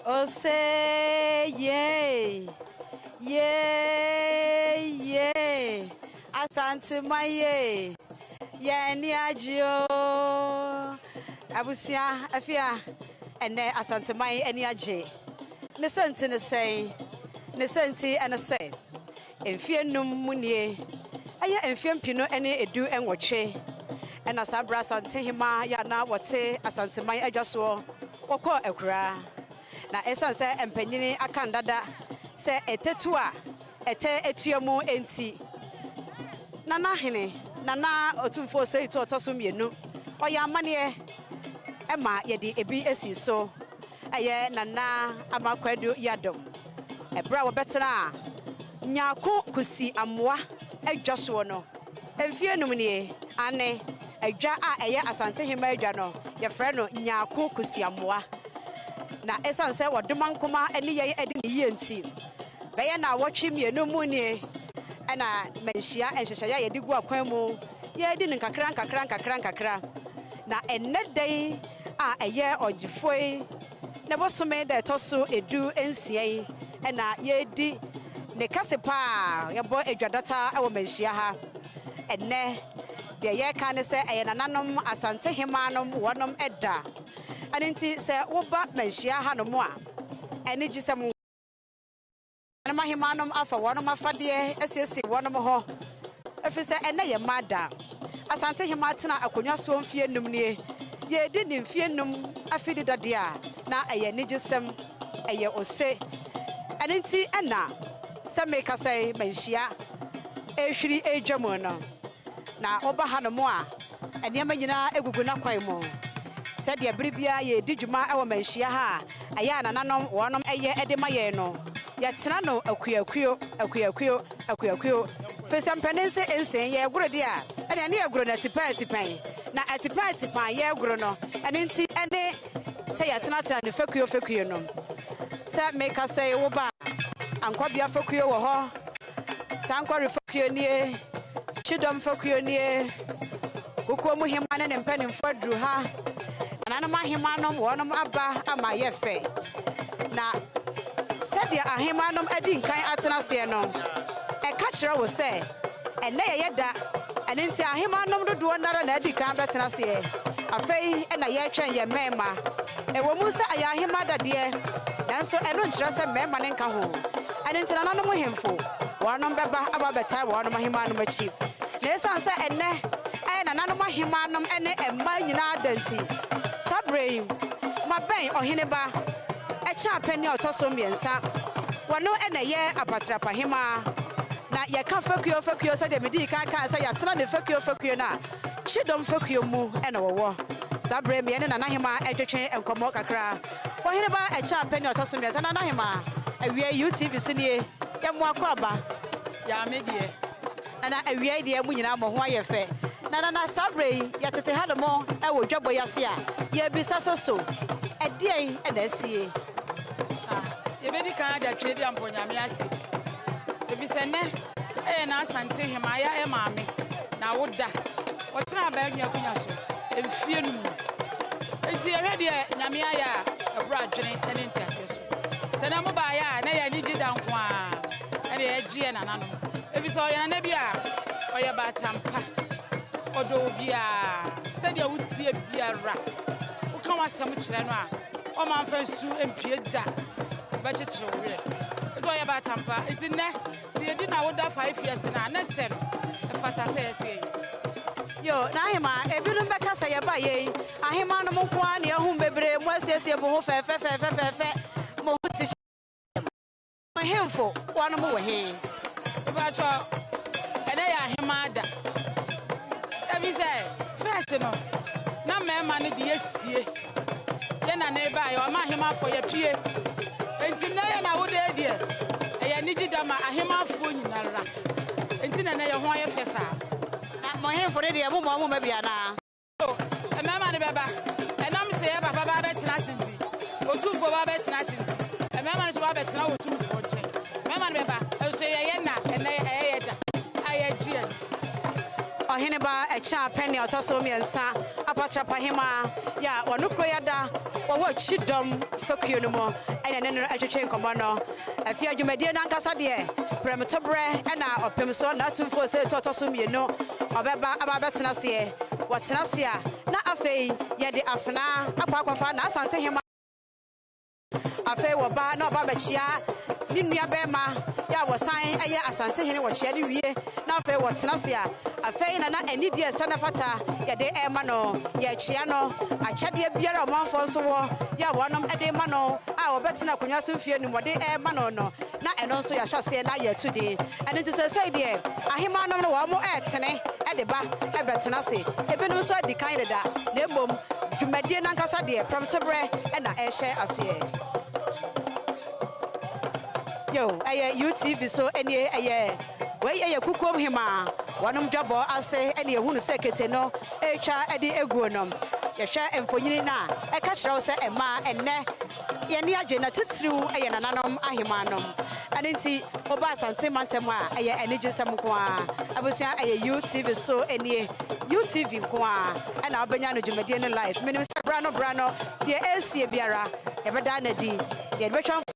Ose yee, yee yee, Asanteman yee, yɛn ani agye oo. Abusua, afia, ɛnnɛ Asanteman ani agye. Ne sɛnti ne sɛn? Ne sɛnti ne sɛ, mfeɛ num mu nie, ɛyɛ mfeɛ mpinu ne 18, ɛna saa berɛ Asantehema yɛ a na wɔte Asanteman adwa soɔ, wɔkɔɔ akuraa. Na ɛsiane sɛ mpanyini aka ndada sɛ ɛtɛtu a ɛtɛ atua mu nti, Nana Hene, Nana Otumfoɔ Osei Tutu ɔtɔ so mmienu, ɔyɛ amanneɛ ma yɛde ebi asi so. Ɛyɛ Nana Ama Kwadu Yiadom. Ɛberɛ a wɔbɛtenaa Nyarko Kusi Amoa adwa soɔ no, mfeɛ num nie, aane, adwa a ɛyɛ Asantehemmaa adwa no, yɛfrɛ no Nyarko Kusi Amoa. Na ɛsiane sɛ Ɔdomankoma ne yɛn adi no yie nti, bɛyɛ nnawɔtwe mmienu mu nie na manhyia nhyehyɛeɛ a yɛde gu akwan mu, yɛredi no nkakra nkakra nkakra nkakra. Na ɛnnɛ da yi a ɛyɛ Ɔgyefoɔ yi ne bosome da ɛtɔ so 16 yi na yɛredi ne kɛse pa a yɛbɔ adwadata wɔ Manhyia ha. Ɛnnɛ deɛ yɛreka ne sɛ ɛyɛ nananom Asantehemaanom wɔnom da. Ɛno nti sɛ woba Manhyia hanom a, anigyesɛm. Nananom ahemaanom afa wɔnom afadeɛ asiesie wɔnom ho, ɛfiri sɛ ɛnnɛ yɛ mmaa da. Asante hemaa tena akonnwa soɔ mfeɛ num nie. Yɛredi ne mfeɛ num afe deda deɛ a, na ɛyɛ anigyesɛm, ɛyɛ ose. Ɛno nti na sɛ mekasa yi manhyia rehwiri redwa mu no. Na woba hanom a, nneɛma nyinaa gugu n'akwan mu. Sɛdeɛ bere biara yɛredi dwuma wɔ manhyia ha a, ɛyɛ a nananom wɔnom yɛ de ma yɛn no, yɛtena no akuakuo, akuakuo, akuakuo. Firi sɛ mpanin se nsen yɛregoro deɛ a, ɛnneɛ ne yɛgoro no atipɛn atipɛn. Na atipɛn atipɛn a yɛregoro no, ɛno nti ne sɛ yɛtenatena no fekuo fekuo no. Sɛ mekasa yi woba a, Ankɔbea fekuo wɔ hɔ, Sankɔre fekuo nie, Kyidɔm fekuo nie, Kukuo mu hemmaa ne ne mpanimfoɔ aduru ha. Nananom ahemmaa wɔnom aba ama ayɛ fɛ. Na sɛdeɛ ahemmaa nom adi nkan atena aseɛ no, ɛka kyerɛ wo sɛ ɛnnɛ yɛyɛ da. Ɛno nti ahemmaa nom dodoɔ no ara na adi kan abɛtena aseɛ. Afei na yɛretwɛn yɛn mmarima. Ɛwɔ mu sɛ ɛyɛ ahemmaa da deɛ, nanso ɛno nkyerɛ sɛ mmarima no nka ho. Ɛno nti nananom hemfo, wɔnom bɛba aba abɛtae wɔnom ahemmaa nom akyi. Na esiane sɛ ɛnnɛ ɛyɛ nananom ahemmaa nom ne mmaa nyinaa da nti, saa berɛ yi, mabɛn ɔhene ba Ɛkyeapanin a ɔtɔ so mmiɛnsa. Wɔno na ɛyɛ Apatrapa-hemaa. Na yɛka fakuo fakuo sɛdeɛ medii kan kaa sɛ yɛatena ne fakuo fakuo no a, Kyidɔm fakuo mu na wɔwɔ. Saa berɛ yi me ne Nana Hemaa retwetwe nkɔmmɔ kakra. Ɔhene ba Ɛkyeapanin a ɔtɔ so mmiɛnsa, Nana Hemaa, awia yi UTV so nie, yɛmmoa kɔ aba. Yaa me deɛ. Nana, awia yi deɛ mo nyinaa mo ho ayɛ fɛ. Na Nana, saa berɛ yi yɛtete hanom wɔ dwabɔ yi ase a, yɛrebisa sɛ so ɛdeɛn na asie? Ah, yɛbɛdi kan ada Tweediampɔ Nyame ase, ɛfiri sɛ nnɛ ɛyɛ n'Asante Hemaa ya maame na awoda. Ɔtenaa Abaadua akonya so mfeɛ num ni. Enti yɛhwɛ deɛ Nyame ayɛ a, ɛboro adwene ne nteaseɛ so. Sɛ nnɛ mobaeɛ a, na ɛyɛ anigye da nko ara. Ɛna yɛgye yɛn nananom, efisɛ ɔyɛ nana bi a ɔyɛ baatan pa, ɔdɔ obiara, sɛdeɛ wotie biara, woka w'asɛm kyerɛ no a, ɔmma mfa nsu mpue da, ɔbɛkyekyere wo werɛ. Nti ɔyɛ baatan pa. Nti nnɛ, sɛ yɛdi n'awoda 5 years no a, ne sɛ no, ɛfata sɛ yɛsɛ yɛyɛ. Yo, n'ahema, ebinom bɛka sɛ yɛba yei, ahema no mo nko ara ne ɛho bebree, mo asiesie mo ho fɛɛfɛ fɛɛfɛ fɛɛfɛ, mo ho te hemfo wɔn mo wɔ he? Ìbàtɔ, ɛnɛ yɛ ahema da. Ebi sɛ, first no, na mmarima no de yɛsie. Yɛ na ne ba yɛ ɔma ahemafoɔ yɛ pie. Nti nnɛ yɛ na woda deɛ, ɛyɛ anigye da ma ahemafoɔ nyinara. Nti na ɛnɛ yɛ ho ayɛ fɛ saa. Na mo hemfo no deɛ, mo ma ɔmo ma bi anaa? Mmarima no bɛba. Ɛnam sɛ yɛ papa ba bɛtena ase nti, otumfoɔ ba bɛtena ase nti, mmarima no nso ba bɛtena otumfoɔ nkyɛn. Mmarima no bɛba. Nso yɛyɛ na ɛnɛ ɛyɛ yɛ da a yɛgye yɛn. Ɔheneba Ɛkyɛ Apɛ nea ɔtɔ so mmiɛnsa, Apatrapa Hemaa, yɛ a wɔno kuro yada wɔwɔ Kyidɔm fakuo no mu ɛne ne no atwetwe nkɔmmɔ no. Afei adwumadie no ankasa deɛ, prɛmtoberɛ ɛna ɔpem soɔ na atumfoɔ sɛ ɛtɔ ɔtɔ so mmienu ɔbɛba aba abɛtena aseɛ. Wɔtena ase a, na afei yɛde afenaa akɔ akɔfa na Asante Hema. Afei wɔba na ɔba abɛkyia ne nua bɛrima yɛ a wɔsan ɛyɛ Asantehene. Wɔkyia no wie na afei wɔtena ase a, afei na anidie ɛsɛ ne fata yɛde ɛrema no. Yɛkyia no akyɛdeɛ biara a ɔmanfoɔ nso wɔ yɛ a wɔnom ɛde ma no a wɔbɛtena akonnwa so mfie num wɔde ɛrema no, na ɛno nso yɛahyɛ aseɛ na yɛatu din. Ɛno nti sɛsɛi deɛ, ahemmaa no wɔn mo ɛretene ɛde ba ɛbɛtena ase. Ebinom nso adi kan deda, na mmom dwumadie nankasa deɛ, prɛmtoberɛ ɛna ɛrehyɛ aseɛ. Yo, ɛyɛ UTV so ɛnie. Ɛyɛ wei ɛyɛ Kukuom Hema wɔnom dwabɔ ase ɛne ehunu sɛ kete no ɛretwa ɛde eguo no. Yɛhwɛ mfonyini no a, ɛka kyerɛ wo sɛ ɛmaa ɛnnɛ yɛne agye na titiriw ɛyɛ nananom ahema nom. Ɛno nti woba Asante mantam a, ɛyɛ anigye nsɛm nko a. Abusua, ɛyɛ UTV so ɛnie. UTV nko a ɛna wobɛnya no dwumadie no live. Menim sɛ bra no deɛ ɛresie biara yɛbɛda n'adi, yɛde bɛtwa.